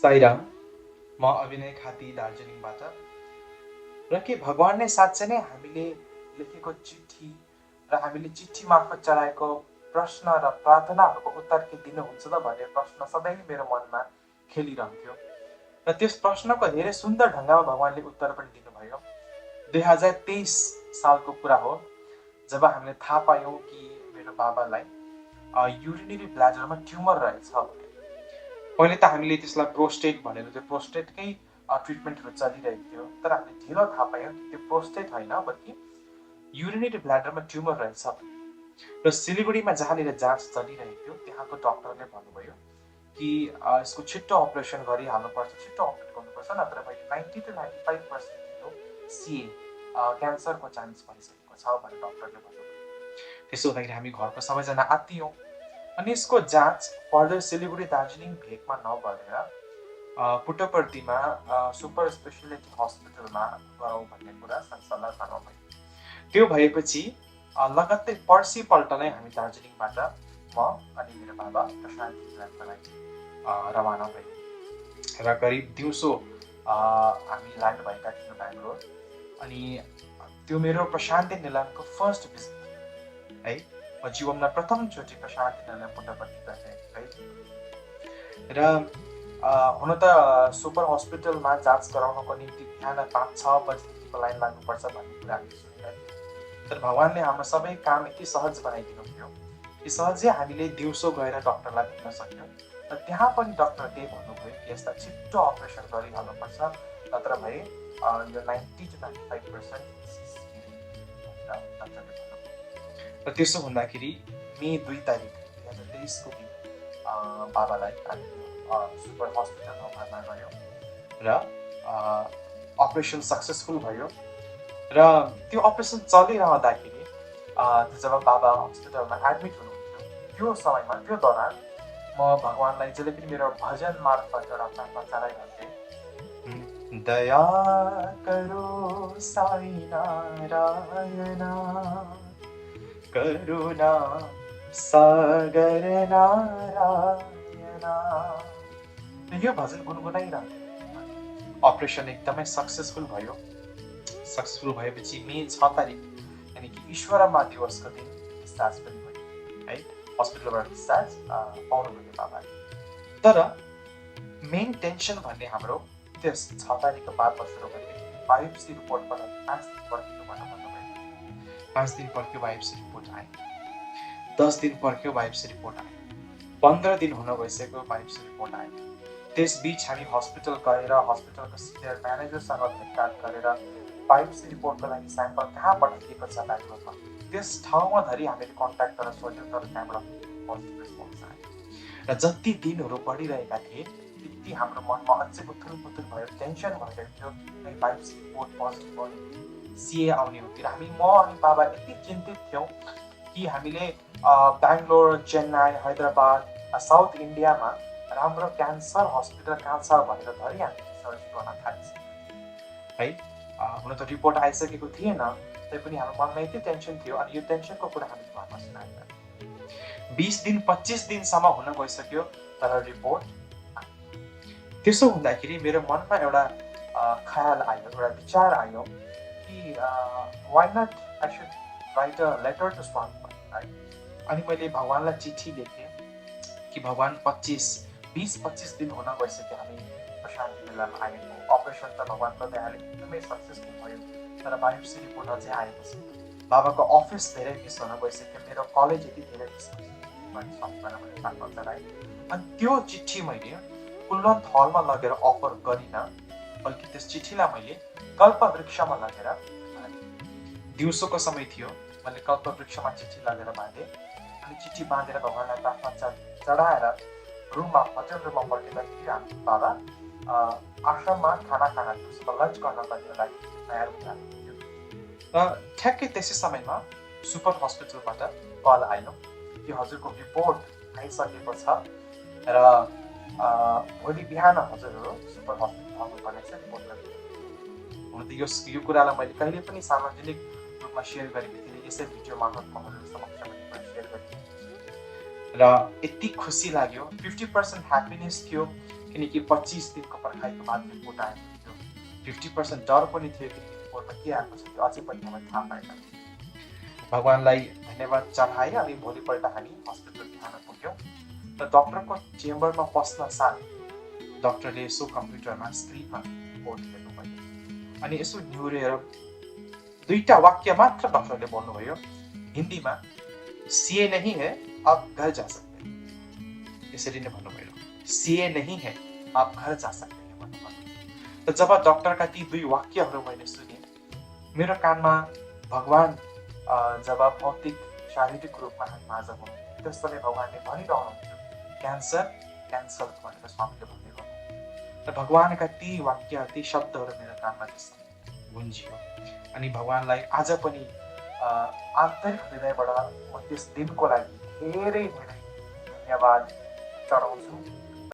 साईराम, म अभिनय खाती दार्जिलिङबाट। र के भगवानले साँच्चै नै हामीले लेखेको चिठी र हामीले चिठी मार्फत चढाएको प्रश्न र प्रार्थनाहरूको उत्तर के दिनुहुन्छ त भन्ने प्रश्न सधैँ मेरो मनमा खेलिरहन्थ्यो। र त्यस प्रश्नको धेरै सुन्दर ढङ्गमा भगवानले उत्तर पनि दिनुभयो। 2023 सालको कुरा हो, जब हामीले थाहा पायौँ कि मेरो बाबालाई युरिनरी ब्ल्याडरमा ट्युमर रहेछ। पहिले त हामीले त्यसलाई प्रोस्टेट भनेर त्यो प्रोस्टेटकै ट्रिटमेन्टहरू चलिरहेको थियो, तर हामीले ढिलो थाहा पायौँ कि त्यो प्रोस्टेट होइन बल्कि युरिनरी ब्ल्याडरमा ट्युमर रहेछ। र सिलगढीमा जहाँनिर जाँच चलिरहेको थियो त्यहाँको डक्टरले भन्नुभयो कि यसको छिट्टो अपरेसन गरिहाल्नुपर्छ, छिट्टो अपरेट गर्नुपर्छ, नत्र भने 90 to 95% यो सिए क्यान्सरको चान्स भइसकेको छ भनेर डक्टरले भन्नुभयो। त्यसो हुँदाखेरि हामी घरको सबैजना आत्तियौँ। अनि यसको जाँच फर्दर सिलगढी दार्जिलिङ भेगमा नगरेर पुट्टपर्तीमा सुपर स्पेसियालिटी हस्पिटलमा गरौँ भन्ने कुरा सल्लाह थाहा भयो। त्यो भएपछि लगत्तै पर्सिपल्ट नै हामी दार्जिलिङबाट म अनि मेरो बाबा प्रशान्त इङ्ग्ल्यान्डको लागि रवाना भयौँ। र करिब दिउँसो हामी ल्यान्ड भएका थियौँ बेङ्गलोर। अनि त्यो मेरो प्रशान्ति निलयमको फर्स्ट भिजिट है। म जीवनमा प्रथमचोटि प्रशान्ति निलयम पुट्टपर्ती गएको है। र हुन त सुपर हस्पिटलमा जाँच गराउनको निम्ति बिहान 5-6 बजीदेखिको लाइन लाग्नुपर्छ भन्ने कुरा हामीले सुनेका थियौँ। तर भगवानले हाम्रो सबै काम यति सहज बनाइदिनु भयो कि सहजै हामीले दिउँसो गएर डक्टरलाई भेट्न सक्यौँ। र त्यहाँ पनि डक्टरले भन्नुभयो कि यसलाई छिट्टो अपरेसन गरिहाल्नुपर्छ, नत्र भए यो 90 to 95% डक्टरले भन्नुभयो। र त्यसो हुँदाखेरि मे 2 तारिक 2023 को दिन बाबालाई हामी सुपर हस्पिटलमा भर्ना गऱ्यौँ र अपरेसन सक्सेसफुल भयो। र त्यो अपरेसन चलिरहँदाखेरि जब बाबा हस्पिटलमा एडमिट हुनुहुन्थ्यो त्यो समयमा, त्यो दौरान म भगवानलाई जहिले पनि मेरो भजन मार्फत एउटा प्रार्थना चढाइरहन्थेँ। दया करो साई नारायण, करुणा सागर नारायण। यो भजन गुनगुनाइरहन्थेँ। अपरेसन एकदमै सक्सेसफुल भयो। सक्सेसफुल भएपछि मे 6 तारिक यानि कि ईश्वरमा दिवसको दिन डिस्चार्ज पनि भयो है। हस्पिटलबाट डिस्चार्ज पाउनुभयो बाबाले। तर मेन टेन्सन भन्ने हाम्रो त्यस 6 तारिकको बादमा सुरु भयो। बायोप्सी रिपोर्टबाट 5 दिन पर्खिनु भन्नुभयो। 5 दिन पर्ख्यो, बायोप्सी रिपोर्ट आयो। 10 दिन पर्ख्यो, बायोप्सी रिपोर्ट आयो। 15 दिन हुन गइसक्यो, बायोप्सी रिपोर्ट आयो। त्यसबीच हामी हस्पिटल गएर हस्पिटलको सिनियर म्यानेजरसँग भेटघाट गरेर बायोप्सी रिपोर्टको लागि स्याम्पल कहाँ पठाइदिएको छ बेङ्गलोरमा त्यस ठाउँमा धरि हामीले कन्ट्याक्ट गरेर सोध्यौँ, तर त्यहाँबाट पोजिटिभ रेस्पोन्स आयो। र जति दिनहरू बढिरहेका थिए त्यति हाम्रो मनमा अझै उथुल पुथुल भयो, टेन्सन भइरहेको थियो। बायोप्सी रिपोर्ट पोजिटिभ भयो, सिए आउने हो कि। हामी म अनि बाबा यति चिन्तित थियौँ कि हामीले बेङ्गलोर, चेन्नई, हैदराबाद, साउथ इन्डियामा राम्रो क्यान्सर हस्पिटल कहाँ छ भनेर धरि हामीले सर्च गर्न थालिसक्यौँ है। हुन त रिपोर्ट आइसकेको थिएन, तैपनि हाम्रो मनमा यति टेन्सन थियो। अनि यो टेन्सनको कुरा हामीले घरमा सुनाएका 20 दिन 25 दिनसम्म हुन गइसक्यो, तर रिपोर्ट आयो। त्यसो हुँदाखेरि मेरो मनमा एउटा ख्याल आयो, एउटा विचार आयो कि why not I should write a letter to Swami है। अनि मैले भगवानलाई चिठी लेखेँ कि भगवान 20-25 दिन हुन गइसक्यो हामी प्रशान्ति निलयममा आएको। अपरेसन त भगवानको दयाले एकदमै सक्सेसफुल भयो, तर बायोप्सी रिपोर्ट अझै आएको छ। बाबाको अफिस धेरै मिस हुन गइसक्यो, मेरो कलेज यति धेरै मिस भइसक्यो चलाएँ। अनि त्यो चिठी मैले कुल्लन्त हलमा लगेर अफर गरिनँ, बल्कि त्यस चिठीलाई मैले कल्पवृक्षमा लगेर दिउँसोको समय थियो, मैले कल्पवृक्षमा चिठी लगेर बाँधेँ। अनि चिठी बाँधेर भगवानलाई प्रार्थना चढाएर रुममा, होटेल रुममा पल्टिँदाखेरि हामी बाबा आश्रममा खाना खाना दिउँसोको लन्च गर्नको लागि तयार हुनुहुन्थ्यो। र ठ्याक्कै त्यसै समयमा सुपर हस्पिटलबाट कल आयो कि हजुरको रिपोर्ट आइसकेको छ र भोलि बिहान हजुरहरू सुपर हस्पिटल आउनुपर्नेछ रिपोर्ट गर्नु। हुन त यो कुरालाई मैले कहिले पनि सार्वजनिक रूपमा सेयर गरेको थिएँ, यसै भिडियो मार्फत म हजुरहरू समक्ष पनि सेयर गरेको थिएँ। र यति खुसी लाग्यो, 50% ह्याप्पिनेस थियो किनकि 25 दिनको पर्खाइको बाद रिपोर्ट आएको थियो। 50% डर पनि थियो किनकि रिपोर्टमा के आएको छ त्यो अझै पनि हामीलाई थाहा पाएन। भगवान्लाई धन्यवाद चढाएँ अनि भोलिपल्ट हामी हस्पिटल बिहान पुग्यौँ र डक्टरको चेम्बरमा पस्न साथ डक्टरले यसो कम्प्युटरमा स्क्रिनमा रिपोर्ट हेर्नुभयो अनि यसो निहुरेर दुईटा वाक्य मात्र डक्टरले बोल्नुभयो हिन्दीमा, सीए नहीं है आप घर जा सकते हैं। यसरी नै भन्नुभयो, सीए नहीं है आप घर जा सकते हैं भन्नुभयो। त जब डक्टरका ती दुई वाक्यहरू मैले सुने मेरो कानमा भगवान जब भौतिक शारीरिक रूपमा हामी माझ हुनुहुन्थ्यो त्यस समय भगवानले भनिरहनुहुन्थ्यो क्यान्सर क्यान्सल भनेर स्वामीले भन्दै गर्नु र भगवानका ती वाक्य ती शब्दहरू मेरो कानमा त्यसमा गुन्जियो अनि भगवानलाई आज पनि आन्तरिक हृदयबाट म त्यस दिनको लागि धेरै धेरै धन्यवाद चढाउँछु।